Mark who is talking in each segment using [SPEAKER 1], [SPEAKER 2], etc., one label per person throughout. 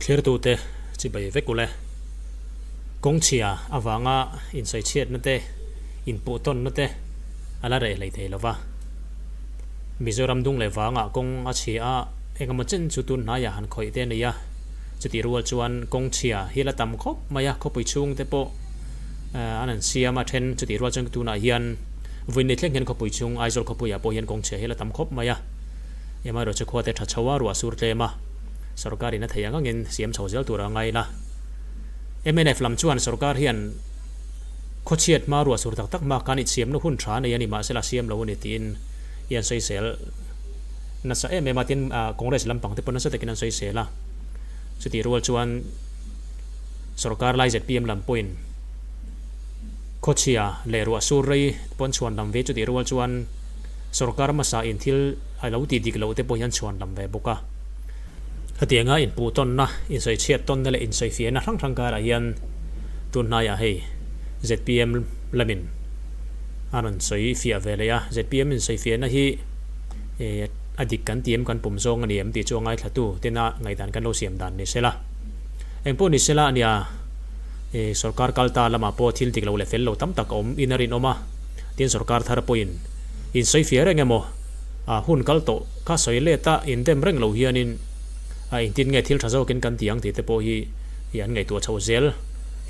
[SPEAKER 1] Thlirtute chibai vek ule. Kawngchhia avanga insawichhiatna te, inpuhtawnna te a la reh hlei thei lova. Mizoram dung leh vangah kawng a chhia a, engemaw chen chu tun hnaiah han khawih te a nei a. Chutih rual chuan kawngchhia hi la tam khawp mai a, khawpui chhungte pawh an han siam a then. Chutih rual chuan tunah hian vawiin ni thleng hian khawpui chhung Aizawl khawpuiah pawh hian kawngchhia hi la tam khawp mai a. Amaherawhchu khuate tha chho a, ruah sur tlem a. Sorkar in a theih ang angin siam chho zel tur a ngai la. Mnf lam chuan sorkar hian khawchhiat hma ruah sur tak tak hma khan insiamna hun tha nei a ni mahsela siam lo a ni tiin i an sawisel nasa em em a, tin Congress lampang te pawh nasa takin an sawisel a. Chutih rual chuan sorkar lai zpm lam pawhin khawchhia leh ruah sur rei pawn chhuan lam ve chutih rual chuan sorkar hmasa in thil a lo tih dik loh te pawh hian chhuan lam ve bawk a. Hetianga inpuh tawnna, insawichhiat tawnna leh insawifiahna hrang hrang karah hian tun hnaiah hei zpm lamin a rawn sawi fiah ve leh a. Zpm insawifiahna hi a dik kan ti em, kan pawm zawng a ni em tih chu a ngaithlatu tena ngaihdan kan lo siam dan ni sela. Engpawh ni sela ania sorkar kal ta lamah pawh thil dik lo leh fel lo tam tak a awm in a rinawm a, tin sorkar thar pawhin insawifiah reng emaw a hun kal tawh kha sawi let a indem reng lo hianin a engtin nge thil tha zawkin kan ti ang tih te pawh hi hi an ngaihtuah chhoh zel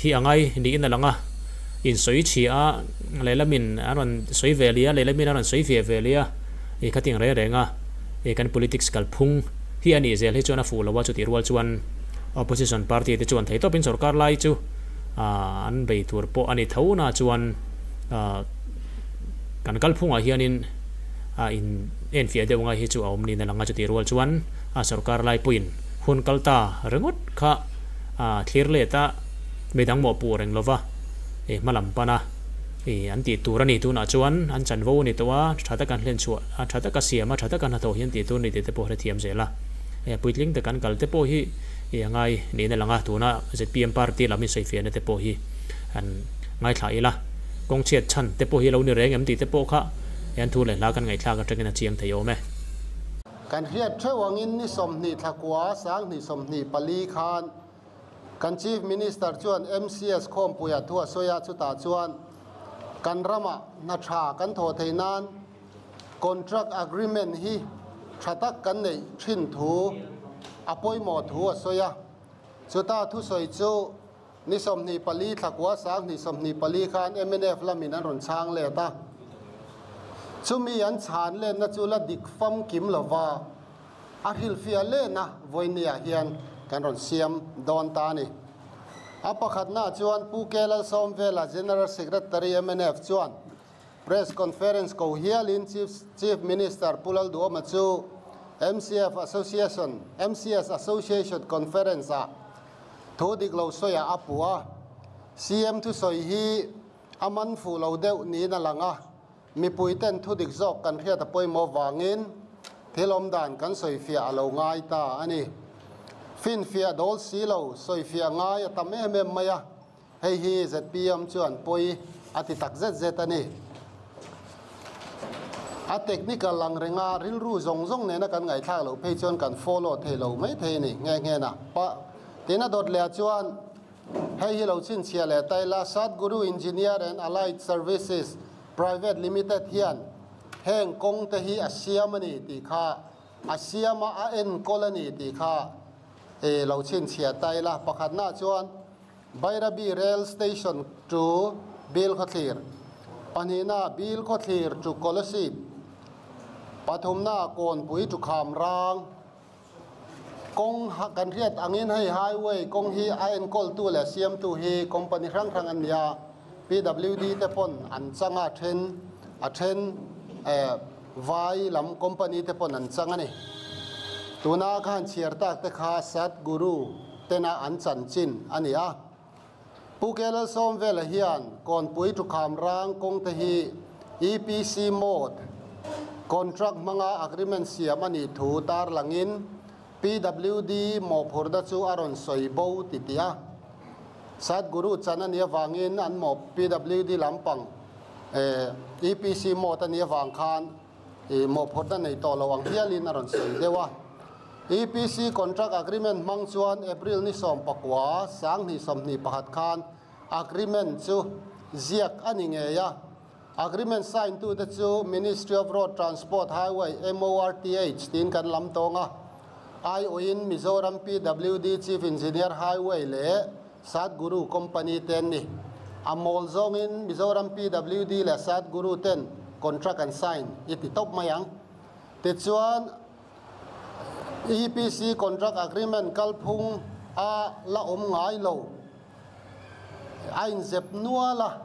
[SPEAKER 1] hi a ngai niin a lang a, insawi chhia a lehlamin an rawn sawi ve leh a lehlamin an rawn sawi ve ve leh a i khating reng reng a i kan politics kalphung hi a nih zel hi chuan a fuh lo a chutih rual chuan opposition party te chuan theihtawpin sorkar lai chu an bei tur pawh a ni tho na chuan kan kalphungah hianin a in enfiah deuh ngai hi chu a awm niin a lang a, chutih rual chuan a sorkar laipuiin hun kal ta ringawt kha a thlir let a, midang mawhpuh reng lova i hma lam pan a, i an tih tur a ni tunah chuan an chanvo a ni tawh a, tha taka an hlen chhuah a, tha taka siam a, tha taka hnathawh hi an tih tur a ni tih te pawh hrethiam zel a, e puitling taka an kal te pawh hi i a ngai niin a lang a, tuna zpm party lam insawifiahna te pawh hi an ngaithla ila, kawngchhiat chhan te pawh hi a lo ni reng em tih te pawh kha. Hian thu leh hla kan ngaihthlak atangin a chiang thei awm e.
[SPEAKER 2] Kan hriat theuh angin ni 20 thlakua 2024 khan kan Chief Minister chuan MCS khawmpuiah thu a sawi a, chutah chuan kan ramah hna tha kan thawh theih nan contract agreement hi tha tak kan neih thin thu a pawimawh thu a sawi a, chuta thusawi chu Ni 24 thlakua 2024 khan mnf lamin an rawn chhang let a, chumi an chhan letna chu la dik famkim lova a hrilhfiah lehna vawinia hian kan rawn siam dawn ta a ni. A pakhatnaah chuan Pu K Lalsawmvela, General Secretary mnf chuan Press Conference ko hialin Chief Minister Pu Lalduhoma chu MCF Association, MCS Association Conference-ah Thu dik lo sawiah a puh a, CM thusawi hi a man fuh lo deuh niin a lang a, mipui ten thu dik zawk kan hriat a pawimawh vangin thil awm dan kan sawifiah a lo ngai ta a ni. Finfiah dawl si lo sawifiah ngai a tam em em mai a, hei hi zpm chuan pawi a ti tak zet zet a ni. A technical ang renga rilru zawng zawng nena kan ngaihthlak loh phei chuan kan follow thei lo mai thei a ni nghe nghe na. Pa tina dawt leh ah chuan hei hi lo chhinchhiah leh ta ila Sadguru Engineer and Allied Services Private Limited hian heng kawng te hi a siam a ni tih kha a siam a a enkawl a ni tih kha e lo chhinchhiah ta ila. Pakhatnaah chuan Bairabi Rail Station to Bilkhawthlir, pahnihna Bilkhawthlir to Kolasib, pathumna Kawnpui to Khamrang. Kawng kan hriat angin hei highway kawng hi a enkawltu leh siamtu hi company hrang hrang an ni a, PWD te pawn an chang a, then a then vai lam company te pawn an chang a ni. Tuna khan chhiar tak te kha Satguru tena an chanchin a ni a. Pu Kelalsawmvela hian Kawnpui Tukhamrang kawng te hi EPC mode contract hmanga agreement siam a nih thu tarlangin PWD mawhphurhna chu a rawn sawi bo ti tih a. Sadguru chan a nih avangin an mawh PWD lampang EPC mode a nih avang khan mawhphurhna nei tawh lo ang hialin a rawn sawi deuh a. EPC contract agreement hmang chuan April ni 19, 2021 khan agreement chu ziak a ni ngei a. Agreement sign tu te chu Ministry of Road Transport Highway, MORTH, tiin kan lam tawng a. Aiawhin Mizoram PWD Chief Engineer Highway leh Sadguru Company te an ni. A mawl zawngin Mizoram PWD leh Sadguru ten contract an sign i ti tawp mai ang. Tichuan EPC contract agreement kalphung a la awm ngai lo. A inzep nual a,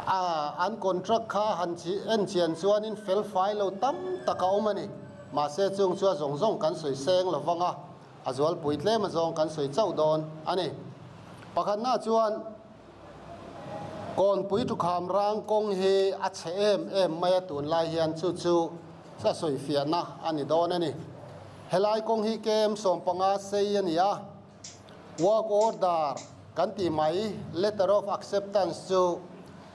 [SPEAKER 2] a an contract kha han en chian chuanin fel fai lo tam tak a awm a ni. Mahse chung chu a zawng zawng kan sawi seng lo vang a, a zualpui tlem a zawng kan sawi chauh dawn a ni. Pakhatna chuan Kawnpui Thukham rang kawng hi a chhe em em mai a tunlai hian chu chu a sawi fiahna a ni dawn a ni. Helai kawng hi KM 15 sei a ni a. Work order kan tih mai, letter of acceptance chu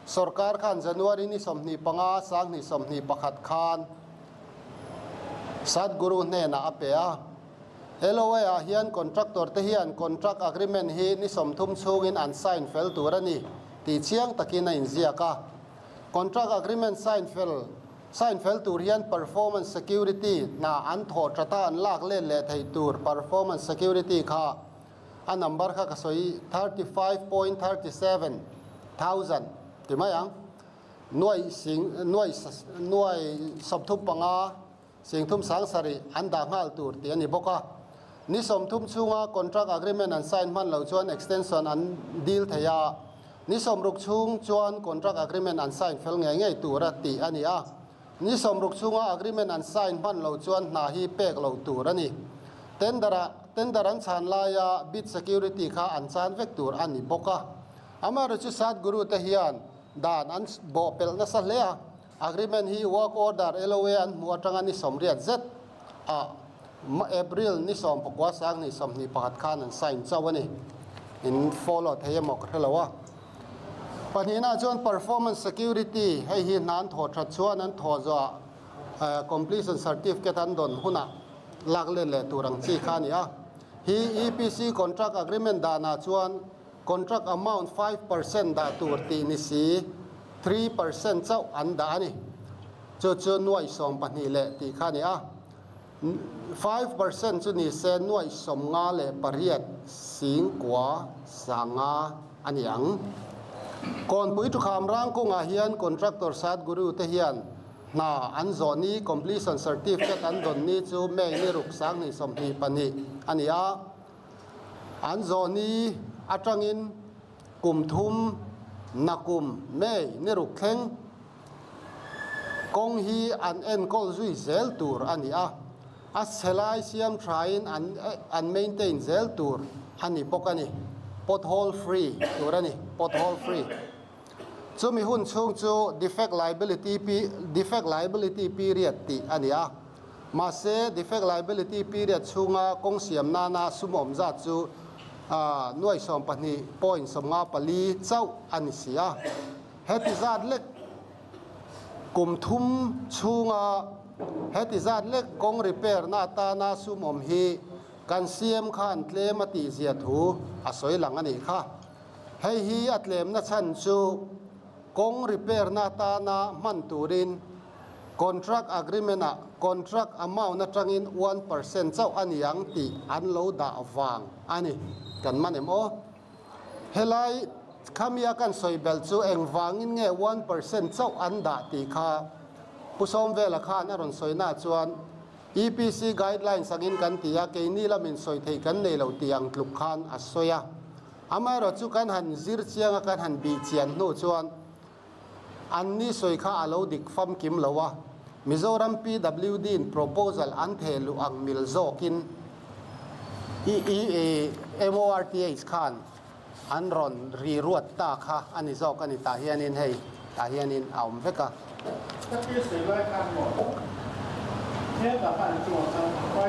[SPEAKER 2] sorkar khan January ni 25, 2021 khan Sadhguru hnenah a pe a. LOA ah hian contractor te hian contract agreement hi ni 30 chhungin an sign fel tur a ni tih chiang takin a inziak a. Contract agreement sign fel sign fel tur hian performance security hna an thawh thata an lak let leh theih tur performance security kha a number kha ka sawi 35.37 thousand ti mai ang. Nuai sing nuai nuai 35 sing thum sang sarih an dah nghal tur tih a ni bawk a. Ni 30 chhunga contract agreement an sign hman lo chuan extension an dil thei a. Ni 60 chhung chuan contract agreement an sign fel ngei ngei tur a tih a ni a. Ni 60 chhunga agreement an sign hman lo chuan hna hi pek lo tur a ni. Tender a tender an chhan laia bid security kha an chan vek tur a ni bawk a. Amaherawhchu chu Sadhguru te hian dan an bawh pelh nasa hle a. Agreement hi work order LOA an hmuh atanga ni 80 zet a April ni 19, 2021 khan an sign chauh a ni. In follow thei emaw ka hre lo a. Pahnihna chuan performance security hei hi hna an thawh that chuan an thawh zawh completion certificate an dawn hunah lak let leh tur ang chi kha a ni a. Hi EPC contract agreement danah chuan contract amount 5% dah tur tih ni si 3% chauh an dah a ni. Chu chu nuai 12 leh tih kha a ni a. 5% chu ni se nuai 58 sing kua sanga a ni ang. Kawnpui Thukham rang kawngah hian contractor Sadhguru te hian hna an zawh ni completion certificate an dawn ni chu May ni 6, 2022 a ni a. An zawh ni atangin kum thum nakum May ni 6 thleng kawng hi an enkawl zui zel tur a ni a. A chhelai siam thain an an maintain zel tur a ni bawk a ni. Pothole free tur a ni, pothole free. Chumi hun chhung chu defect liability period tih a ni a. Mahse defect liability period chhunga kawng siam nana sum awm zat chu nuai 12.54 chauh a ni si a. Heti zat lek kum thum chhunga heti zat lek kawng repair na atana sum awm hi kan CM khan tlem a tih zia thu a sawi lang a nih kha. Hei hi a tlem na chhan chu kawng repair na atana hman turin contract agreement a contract amount atangin 1% chauh a ni ang tih an lo dah vang a ni. Kan man em aw. Helai khamia kan sawi bel chu engwangin nge 1% chauh an dah tih kha Pu Sawmvela khan a rawn sawi na chuan EPC guidelines angin kan ti a, keini lamin sawi thei kan nei lo tih ang tluk khan a sawi a. Amaherawhchu chu kan han zir chiang a, kan han bih chian hnu chuan an ni sawi kha a lo dik fam kim lo a. Mizoram PWD in proposal an the lu ang mil zawkin I E MORTH khan an rawn ri ruat ta kha ani zawk ani ta hianin hei ta hianin a awm vek a.
[SPEAKER 3] Tapi sei lai khan mo he da khan chu san 5%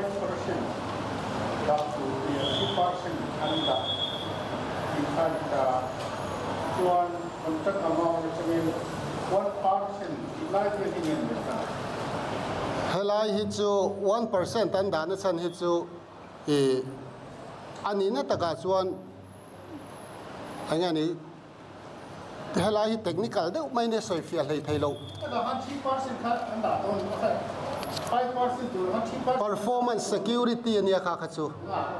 [SPEAKER 3] dah tu ti 3% an dah ti khan ka chuan contract amount changin 1% ti lai te hi ngen ka.
[SPEAKER 2] Helai hi chu 1% an dahna chhan hi chu ih a nihna takah chuan eng nge ni helai hi technical deuh mai nia sawi fiah hlei thei lo. Performance security ania kha kha chu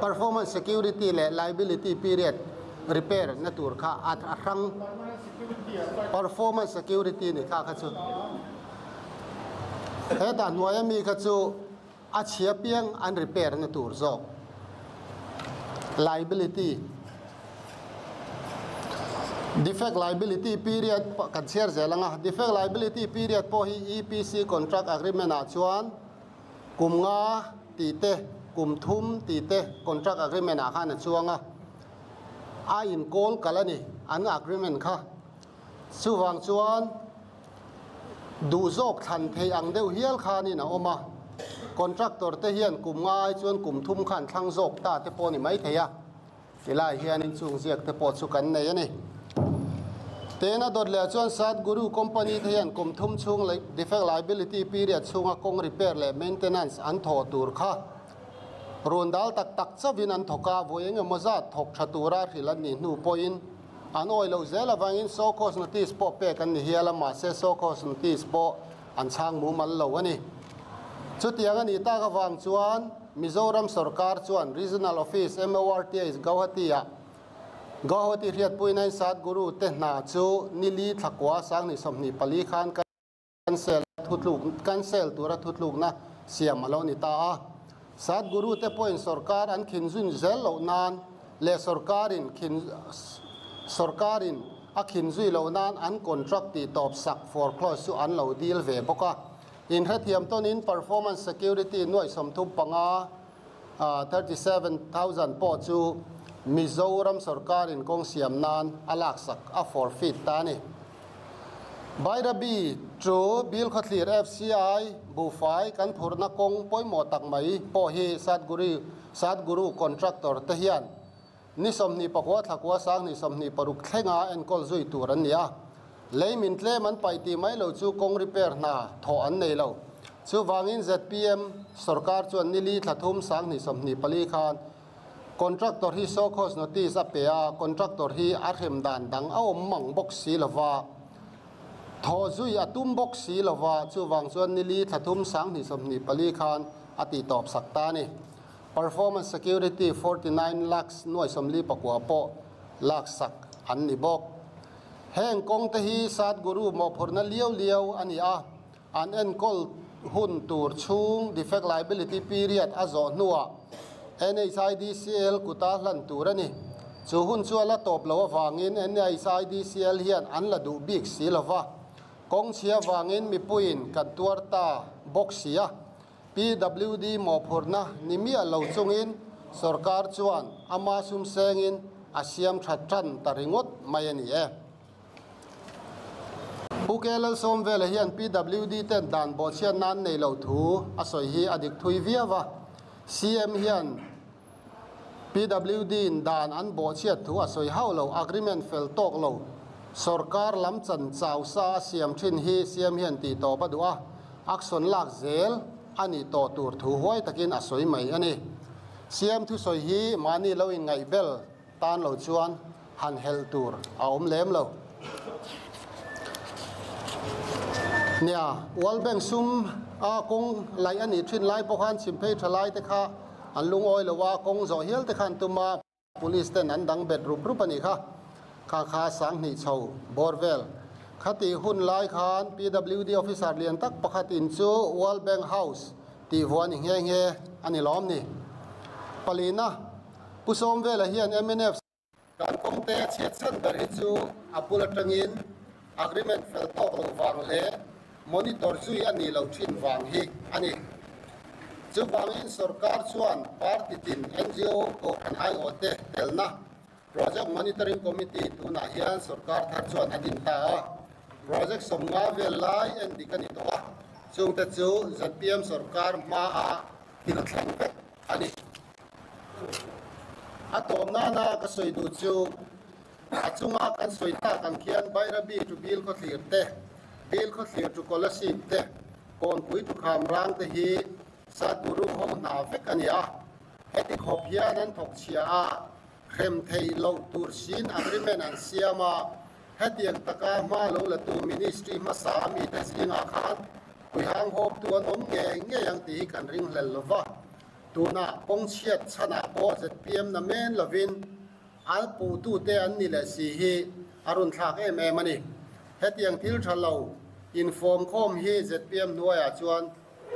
[SPEAKER 2] performance security leh liability period repair na tur kha a hrang performance security ni kha kha chu. Hetah hnuaia mi kha chu a chhia piang an repair na tur zawk. Liability Defect liability period kan chhiar zel ang a, defect liability period pawh hi EPC contract agreement ah chuan kum nga tih te, kum thum tih te contract agreement ah khan a chuang a, a inkawl kalh a ni an agreement kha. Chuvang chuan duh zawk thlan theih ang deuh hial khanin a awm a, contractor te hian kum nga ai chuan kum thum khan thlang zawk ta te pawh ni mai thei a, tilai hianin chung ziak te pawh chu kan nei a ni. Tena dawt leh chuan Sadguru company te hian kum thum chhung defect liability period chhunga kawng repair leh maintenance an thawh tur kha run dal tak tak chauhin an thawk a, vawi engemaw zat thawk tha tura hrilh an nih hnu pawhin An awih loh zel avangin show cause notice pawh pek an ni hial a, mahse show cause notice pawh an chhang mumal lo a ni. Chutiang a nih tak avang chuan Mizoram sorkar chuan Regional Office, MORTH, Gauhati-ah Gauhati hriatpuinain Sadhguru te hna chu nili thlakua sanghnih 24 khan Cancel thutluk cancel tura thutlukna siam a lo ni ta a. Sadhguru te pawhin sorkar an khin zun zel loh nan leh sorkarin khin sorkarin a khin zui loh nan an contract tih tawp sak foreclose chu an lo deal ve bawk a. Inhrethiam tawnin performance security nuaih 35, 37,000 pawh chu Mizoram sorkarin kawng siam nan a laksak a forfeit ta a ni. Bairabi chu Bilkhawthlir FCI buhfai kan phurhna kawng pawimawh tak mai pawh hi Sadguru Sadguru contractor te hian ni 24 thlakua sang ni 26 thlenga enkawl zui tur an ni a. Lei min tlem an paih tih mai lo chu kawng repair hna thawh an nei lo. Chuvangin zpm sorkar chuan nili thla thum sang ni 24 khan Contractor hi show cause notice a pe a, contractor hi a hrem dan dang a awm mang bawk si lova, thaw zui a tum bawk si lova, chuvang chuan nili thla thum sang 24 khan a tih tawp sak ta a ni. Performance security 49 lakhs nuai 49 pawh lak sak an ni bawk. Heng kawng te hi Sadhguru mawhphurhna liau liau a ni a, An enkawl hun tur chhung defect liability period a zawh hnuah NHIDCL kuta hlan tur a ni. Chu hun chu a la tawp lo avangin NHIDCL hian an la duh bik si lo va. Kawng chhia vangin mipuiin kan tuar ta bawk si a. PWD mawhphurhna ni miah lo chungin sorkar chuan ama sum sengin a siam tha tan ta ringawt mai a ni e. Pu KLL Sawmvela hian PWD ten dan bawhchhiat nan nei lo thu a sawi hi a dik thui viau a. CM hian PWD in dan an bawhchhiat thu a sawi hauh lo, agreement fel tawk lo, sorkar lam chan chau sa a siam thin hi CM hian tih tawp a duh a, action lak zel a nih tawh tur thu huai takin a sawi mai a ni. CM thusawi hi mahni lo inngaihbel Tan lo chuan han helh tur a awm lem lo. Nia, World Bank sum a kawng laih a nih thin lai pawh khan chhimphei tha lai te kha an lungawi lo a, kawng zawh hial te khan tum a, Police ten an dang bet rup rup a nih kha. Kha kha 2000 chho bawr vel. Khatih hun lai khan PWD officer lian tak pakhat in chu World Bank House tih vuah ni nghe nghe a ni lawm ni. Palina. Pu Sawmvela hian mnf. Kan kawngte a chhiat chhan ber hi chu a bul atangin agreement fel tawk loh vang leh monitor zui a nih loh thin vang hi a ni. Chuvangin sorkar chuan party tin ngo kohhran aiawhte telna Project Monitoring Committee tunah hian sorkar thar chuan a din ta a. Project 50 vel lai en dik a ni tawh a, chungte chu zpm sorkar hmaah thil thleng vek a ni. A tawp nana ka sawi duh chu a chunga kan sawi tak ang khian Bairabi to Bilkhawthlir te, Bilkhawthlir to Kolasib te, Kawnpui thukham rang te hi Sadhguru ho hna vek a ni a, heti khawp hian an thawk chhia a, hrem theih loh tur siin agreement an siam a, hetiang taka hma lo la tu ministry hmasa a mite zingah khan puihang hawptu an awm ngei ngei ang tih hi kan ringhlel lo va, tunah kawng chhiat chhanah pawh zpm na men lovin a puhtute an ni leh si hi a run thlak em em a ni. Hetiang thil tha lo infawmkhawm hi zpm hnuaiah chuan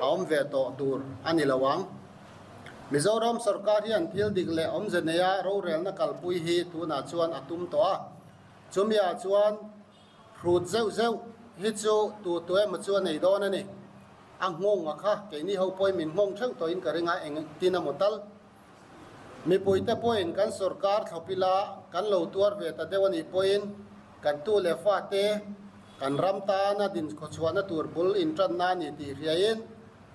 [SPEAKER 2] a awm ve tawh tur a ni lo ang. Mizoram sorkar hian thil dik leh awmze neia rorelna kalpui hi tunah chuan a tum tawh a, chumiah chuan hrut zeuh zeuh hi chu tu tu emaw chu a nei dawn a ni. A nghawng a kha keini ho pawhin min nghawng theuh tawhin ka ring a, engtin emaw tal. Mipuite pawhin kan sorkar thlawp ila kan lo tuar ve ta deuh a nih pawhin kan tu leh fate kan ram tana dinkhawchhuahna tur bul intanna a ni tih hriain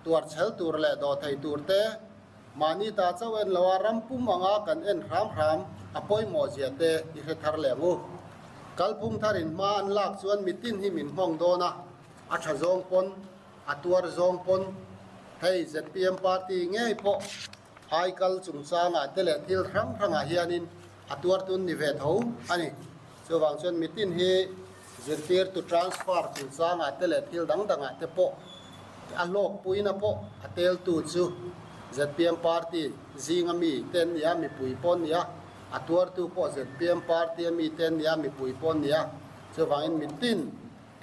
[SPEAKER 2] tuar chhel tur leh dawh thei tur te mahni ta chauh en loa ram pum anga kan en hram hram a pawimawh zia te i hre thar leh ang u. Kalphung tharin hma an lak chuan mitin hi min nghawng dawn a, a tha zawng pawn, a tuar zawng pawn hei zpm party ngei pawh Aikal chungchangah te leh thil hrang hrangah hianin a tuartun ni ve tho a ni. Chuvang chuan mitin hi zirtirtu transfer chungchangah te leh thil dang dangah te pawh a hlawkpuina pawh a teltu chu zpm party zinga mi te an ni a, mipui pawh an ni a, a tuartu pawh zpm party a mi te an ni a, mipui pawh an ni a. Chuvangin mitin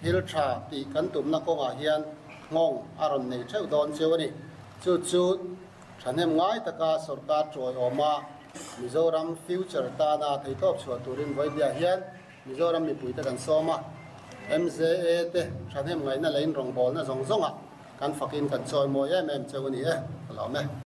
[SPEAKER 2] Thil tha tih kan tumna kawngah hian nghawng a rawn nei theuh dawn cheu a ni. Chu chu thahnem ngai taka sorkar tawiawma Mizoram future tana theihtawp chhuah turin vawidia hian Mizoram mipuite kan sawm a. MZA te thahnem ngaihna leh inrawngbawlna zawng zawngah kan fakin kan chawimawi em em cheu a ni e. Ka lawm e.